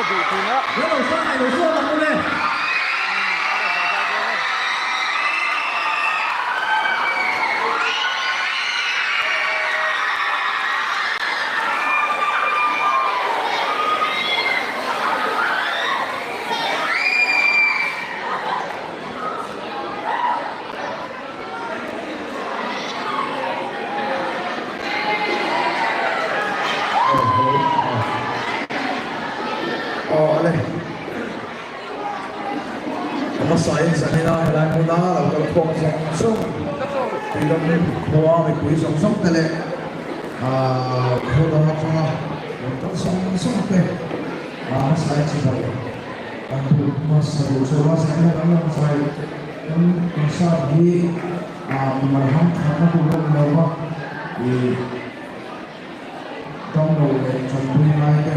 duh thin a. Hmasain zanina helai hmuna lo kal khawm zawng zawng Tuidam khua mipui zawng zawng te leh khaw dang atanga rawn kal zawng zawng te hmasain chibai an duh hmasa duh chu hmasain an lang zai Kan concert hi mimal ham thatna tur a ni lo va, ih damlo leh tanpui ngai te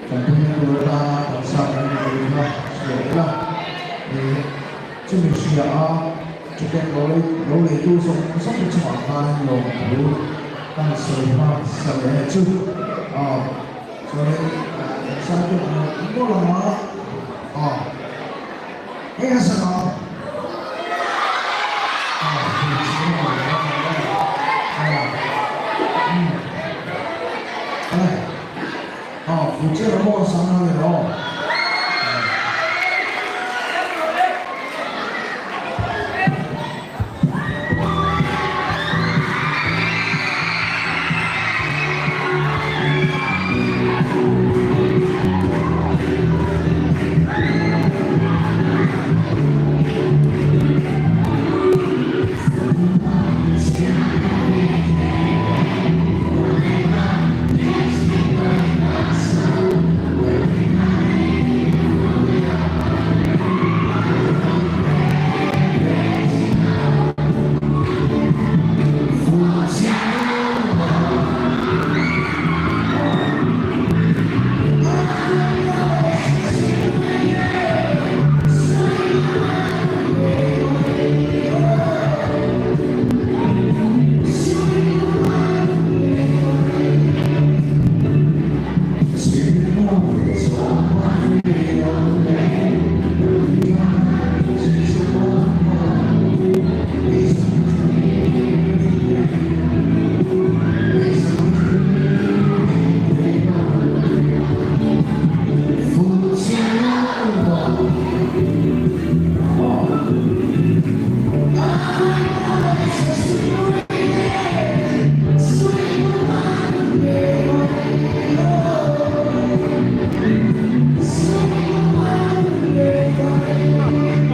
tanpuina tur atana concert an ni tih kha hria ila, ih chumi hria a ticket lo lei lo leitu zawng zawng te chungah khanin lawmthu kan sawi hmasa leh chu aw chuanin concert chu a mawlh ang a aw.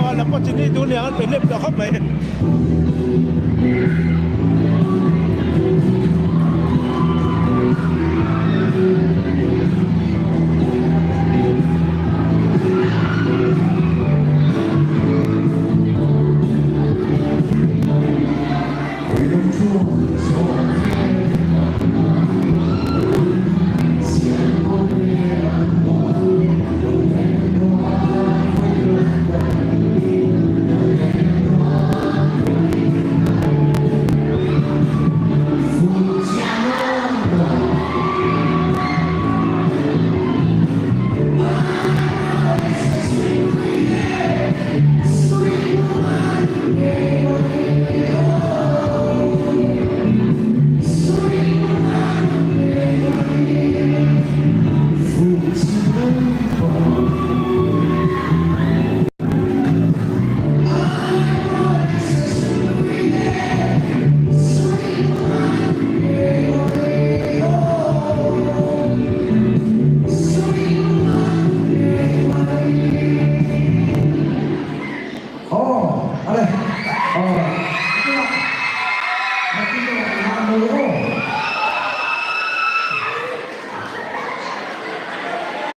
Aw lam pawh chini tur niang an pe hlep tawh khawp mai.